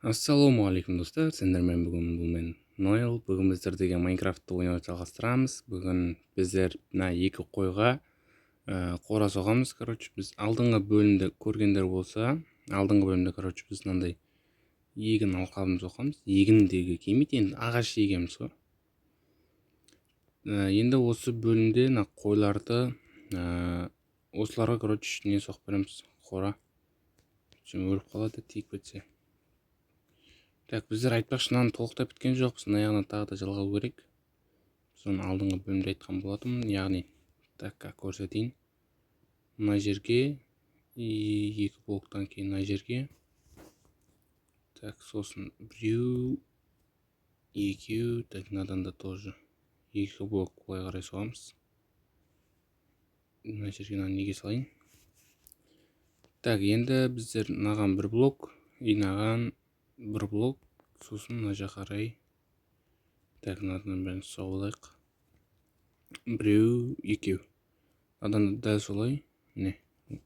Ассалаумағалейкум, достар! Сендермен бүгін бұл мен, Ноэл. Бүгін біздер деген Майнкрафтты ойнауды жалғастырамыз. Бүгін біздер мына екі қойға қора соғамыз. Короче, біз алдыңғы бөлімді көргендер болса, алдыңғы бөлімде, короче, біз мынандай егін алқабын соғамыз. Егін деуге келмейді енді, ағаш егеміз ғой. Енді осы бөлімде мына қойларды, осыларға, короче, не соғып береміз, қора. Өліп қалады тиіп кетсе. Так, біздер, айтпақшы, мынаны толықтай біткен жоқпыз, мына жағына тағы да жалғау керек. Соны алдыңғы бөлімде айтқан болатынмын. Яғни, так, как көрсетейін: мына жерге и екі блоктан кейін мына жерге. Так, сосын біреу, екеу. Так, мынадан да тоже екі блок былай қарай соғамыз. Мына жерге мынаны неге салайын? Так, енді біздер мынаған бір блок и мынаған бір блок, сосын мына жаққа қарай. Так, мынадан бәрін соғып алайық: біреу, екеу. Мынадан дәл солай. Міне,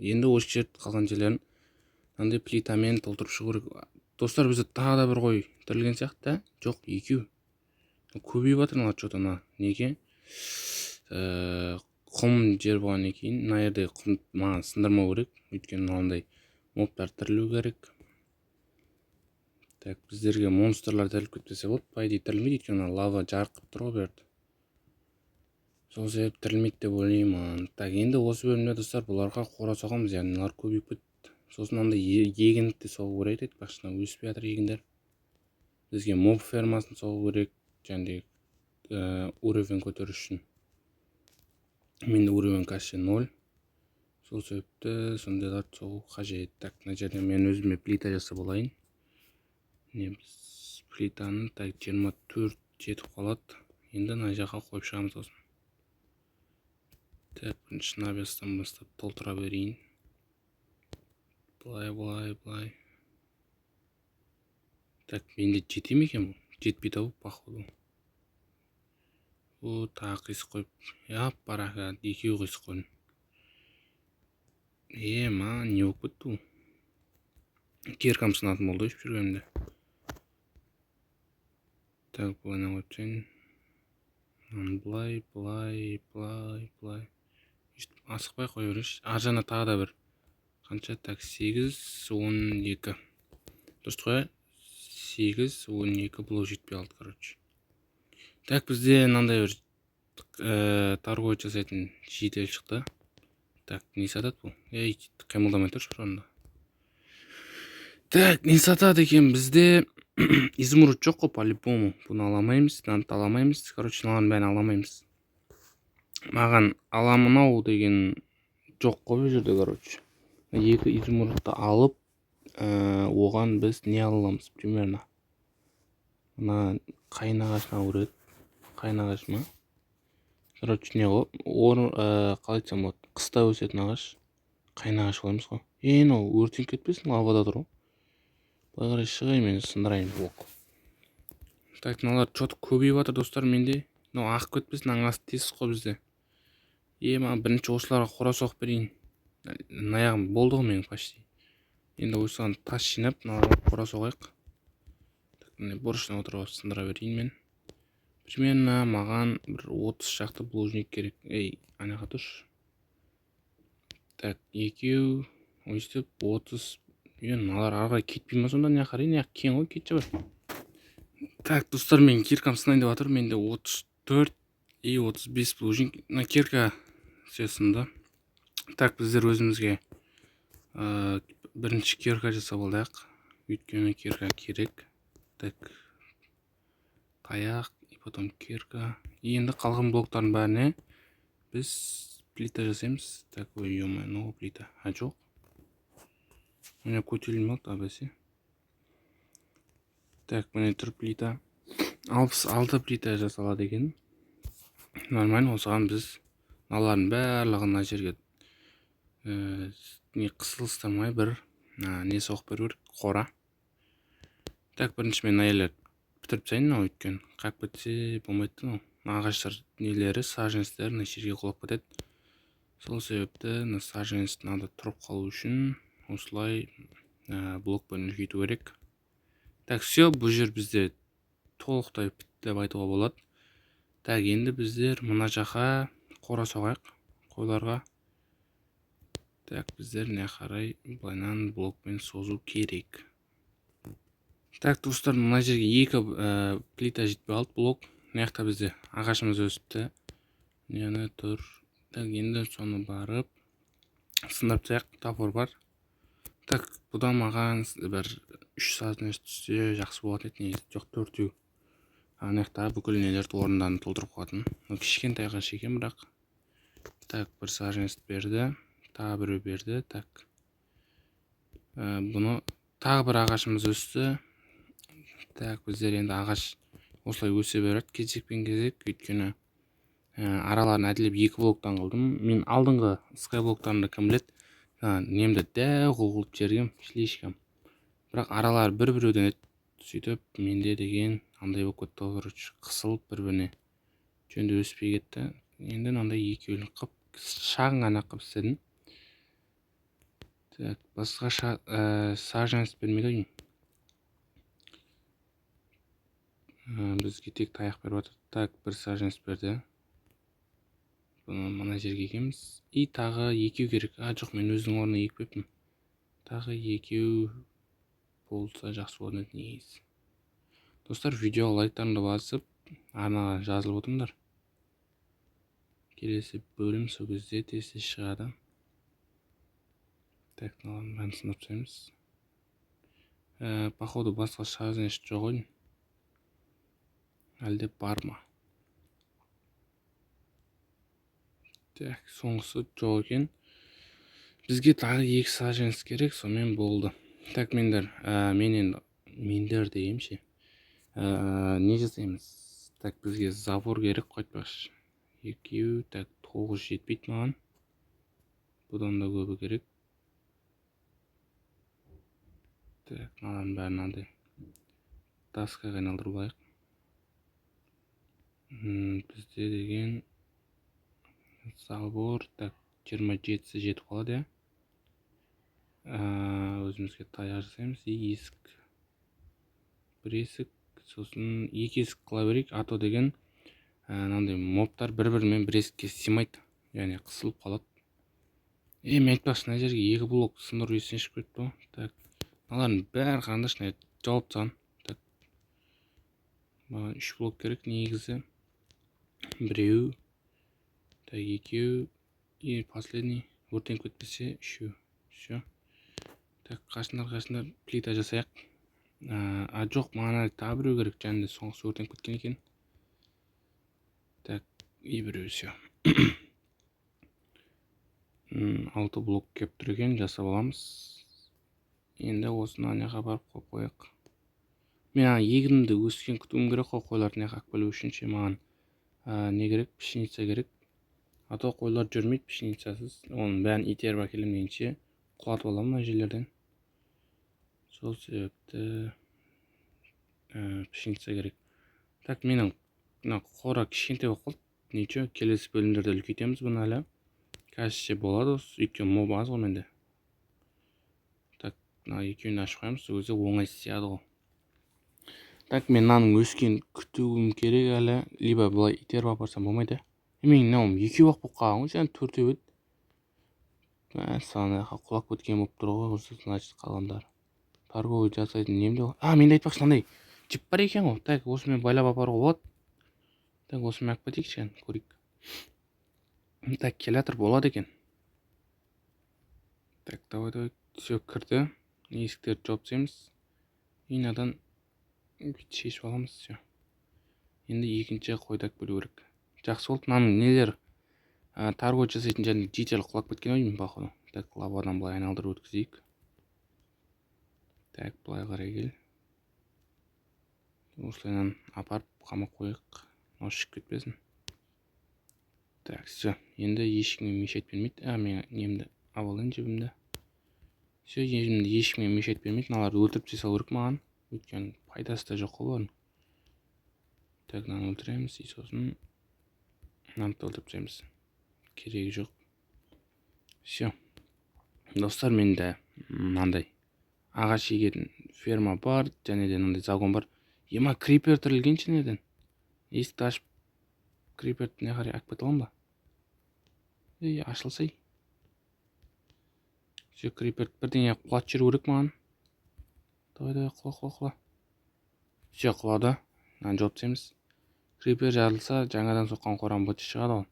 енді осы жер, қалған жерлерін мынандай плитамен толтырып шығу керек. Достар, бізде тағы да бір қой тірілген сияқты да. Жоқ, екеу. Көбейіп жатыр мыналар че то. Мына неге, құм жер болғаннан кейін, мына жерде құм маған сындырмау керек, өйткені мынандай мобтар тірілу керек. Так, біздерге монстрлар тіріліп кетпесе болды. По идее, тірілмейді, өйткені лава жарқып тұр ғой бұл жерде, сол себепті тірілмейді деп ойлаймын. Так, енді осы бөлімде, достар, бұларға қора соғамыз, яғни мыналар көбейіп кетті. Сосын мынандай егінді де соғу керек еді, айтпақшы, мына өспей жатыр егіндер. Бізге моб фермасын соғу керек және де уровень көтеру үшін. Менде уровень қазірше ноль, сол себепті сондайларды соғу қажет. Так, мына жерде мен өзіме плита жасап алайын. Міне, біз плитаны, так, 24 жетіп қалады. Енді мына жаққа қойып шығамыз осыны. Так, бірінші навестан бастап толтыра берейін. Былай, былай, былай. Так, менде жете ме екен бұл? Жетпейді ау, походу. О, тағы қисық қойып, яп, екеуі қисық қойдым. Е, ма, не болып кетті бұл? Киркам сынатын болды өйстіп жүргенімде. Так, былайынан қойып тастайын. Мынаны былай, былай, былай, былай. Өйстіп асықпай қоя берейінші. Ар жағына тағы да бір қанша? Так, 8, 12, дұрыс қой? 8, 12 блок жетпей қалды, короче. Так, бізде мынандай бір торговля жасайтын житель шықты. Так, не сатады бұл? Ей, қимылдамай тұршы бір орында. Так, не сатады екен? Бізде изумруд жоқ қой, по любому бұны ала алмаймыз, мынаны да ала алмаймыз. Короче, мыналардың бәрін ала алмаймыз. Маған аламын ау деген жоқ қой бұл жерде. Короче, екі изумрудты алып, оған біз не ала аламыз? Примерно мына қайын ағашын алу керек. Қайын ағашы ма? Короче, не ғой, қалай айтсам болады, қыста өсетін ағаш, қайын ағашы қоямыз ғой. Е, мынау өртеніп кетпесін, лавада тұр ғой. Былай қарай шығайын, мен сындырайын блок. Так, мыналар че то көбейіп жатыр, достар, менде. Мынау ағып кетпесін, аның асты тесік қой бізде. Е, маған бірінші осыларға қора соғып берейін. Мына аяғым болды ғой менің почти. Енді осыған тас жинап, мыналарға қора соғайық. Так, міне, бұрышына отырып алып сындыра берейін мен. Примерно маған бір 30 шақты булыжник керек. Ей, ана жаққа тұршы. Так, екеу, өйстіп 30. Е, мыналар ары қарай кетпей ма сонда? Мына жаққа қарай, мына жақ кең ғой, кетші бар. Так, достар, мен киркам сынайын деп жатыр. Менде 34 и 35 булыжник. Мына кирка сынды. Так, біздер өзімізге бірінші кирка жасап алайық, өйткені кирка керек. Так, таяқ и потом кирка. Енді қалған блоктардың бәріне біз плита жасаймыз. Так, ой, ё новый плита. А, жоқ, міне, көтерілмей қалды, бәсе. Так, міне тұр плита. 66 плита жасалады екен, нормально. Осыған біз мыналардың барлығын мына жерге не қысылыстырмай бір не соғып беру керек, қора. Так, бірінші мен мына жерлерді бітіріп тастайын мынау, өйткені қалып кетсе болмайды да. Мынау ағаштар нелері, саженецтер мына жерге құлап кетеді. Сол себепті мына саженец надо тұрып қалу үшін осылай блокпен үлкейту керек. Так, все, бұл жер бізде толықтай бітті деп айтуға болады. Так, енді біздер мына жаққа қора соғайық қойларға. Так, біздер мына қарай былайынан блокпен созу керек. Так, достар, мына жерге 2 плита жетпей қалды блок. Мына жақта бізде ағашымыз өсіпті. Мына тұр. Так, енді соны барып сындырып тастайық, топор бар. Так, бұдан маған бір 3 саженец түссе жақсы болатын еді негізі. Жоқ, 4. Ана жақта бүкіл нелерді орындарын толтырып қоятын. Мынау кішкентай ағаш екен бірақ. Так, бір саженец берді, тағы біреу берді. Так. Бұны тағы бір ағашымыз өсті. Так, біздер енді ағаш осылай өсе береді кезекпен кезек, өйткені араларын әділеп 2 блоктан қылдым. Мен алдыңғы скайблоктарымды кім біледі, немді дәу қылып жібергем, слишком. Бірақ аралары бір-біреуден еді. Сөйтіп менде деген андай болып кетті ғой, короче, қысылып бір-біріне. Жөнді өспей кетті. Енді мынандай екеуін қып, шағын ғана қып істедім. Так, басқа саженец бермейді ғой деймін. Бізге тек таяқ беріп жатыр. Так, бір саженец берді. Бұны мына жерге егеміз. И тағы екеу керек. А, жоқ, мен өзінің орнына екпеппін. Тағы екеу болса жақсы болатын еді негізі. Достар, видеоға лайктарыңды басып, арнаға жазылып отырыңдар. Келесі бөлім сол кезде тез тез шығады. Так, мыналардың бәрін сындырып тастаймыз. Походу басқа саженец жоқ ғой. Әлде бар ма? Так, соңғысы жоқ екен. Бізге тағы 2 саженец керек, сонымен болды. Так, мен енді, мендер дегенім ше. Не жасаймыз? Так, бізге забор керек қайтпақшы. Екеу, так, 9 жетпейді маған. Бұдан да көбі керек. Так, мынаның бәрін мынандай доскаға айналдырып алайық. Бізде деген забор, так, 27-сі жетіп қалады, иә. Өзімізге таяқ жасаймыз. И есік. Бір есік, сосын екі есік қыла берейік. А то деген, мынандай мобтар бір-бірімен бір есікке сыймайды, яғни қысылып қалады. Мен айтпақшы, мына жерге 2 блок сындыру естен шығып кетті ғой. Так, мыналардың бәрі қараңдаршы, мына жауып тастаған. Так, маған 3 блок керек негізі. Біреу, так, екеу, и последний өртеніп кетпесе үшеу. Всё. Так, қашыңдар, қашыңдар, плита жасайық. А жоқ, маған әлі тағы біреу керек, және де соңғысы өртеніп кеткен екен. Так, и біреу, всё. 6 блок келіп тұр екен, жасап аламыз. Енді осыны ана жаққа барып қойып қояйық. Мен ана егінімді өскен күтуім керек қой, қойларды мына жаққа алып келу үшін ше маған, не керек, пшеница керек. А то қойлар жүрмейді пшеницасыз. Оның бәрін итеріп әкелемін дегенше құлатып аламын мына жерлерден. Сол себепті, пшеница керек. Так, менің мына қора кішкентай болып қалды. Ничего, келесі бөлімдерде үлкейтеміз бұны әлі. Қазірше болады осы, өйткені моб аз ғой менде. Так, мына екеуін ашып қоямыз, сол кезде оңай сияды ғой. Так, мен мынаның өскенін күтуім керек әлі. Либо былай итеріп апарсам болмайды. Менің мынауым екеу ақ болып қалған ғой, және төртеу еді. Мәссаған, ана жаққа құлап кеткен болып тұр ғой, осы, значит, қалғандары. Торговый жасайтын нем де бар. А, менде айтпақшы, мынандай жіп бар екен ғой. Так, осымен байлап апаруға болады. Так, осымен алып кетейікші, кәне, көрейік. Так, келе жатыр, болады екен. Так, давай, давай, все, кірді. Есіктерді жауып тастаймыз. И мынадан бүйтіп шешіп аламыз, все. Енді екінші қойды алып келу керек. Жақсы болды, мынаның нелер, торговый жасайтын жеріне житель құлап кеткен ау деймін, походу. Так, лавадан былай айналдырып өткізейік. Так, былай қарай кел. Осылайынан апарып қамап қояйық. Мынау шығып кетпесін. Так, все. Енді ешкімге мешать бермейді. А, мен немді алып алайын жібімді. Все, енді ешкімге мешать бермейді. Мыналарды өлтіріп тастай салу керек маған. Өйткені пайдасы да жоқ қой бұлардың. Так, мынаны өлтіреміз, и сосын мынаны да өлтіріп тастаймыз. Керегі жоқ. Все. Достар, менде мынандай Ағаш егетін ферма бар және де мынандай загон бар. Ема, крипер тірілгенші неден? Есікті ашып, криперді мына қарай алып кете аламын ба? Ей, ашылсай! Все, криперді бірдеңе құлатып жіберу керек маған. Давай, давай, құла, құла, құла! Все, құлады. Мынаны жауып тастаймыз. Крипер жарылса, жаңадан соққан қорам быт шығады ғой.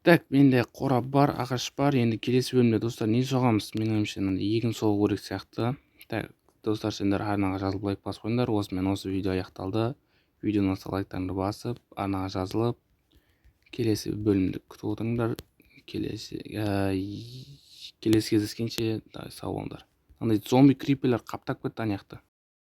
Так, менде қора бар, ағаш бар. Енді келесі бөлімде, достар, не соғамыз? Менің ойымша, мынандай егін соғу керек сияқты. Так, достар, сендер арнаға жазылып, лайк басып қойыңдар. Осымен осы видео аяқталды. Видеоны ұнаса, лайктарыңды басып, арнаға жазылып, келесі бөлімді күтіп отырыңдар. Келесі кездескенше сау болыңдар. Андай зомби криперлер қаптап кетті ана жақта.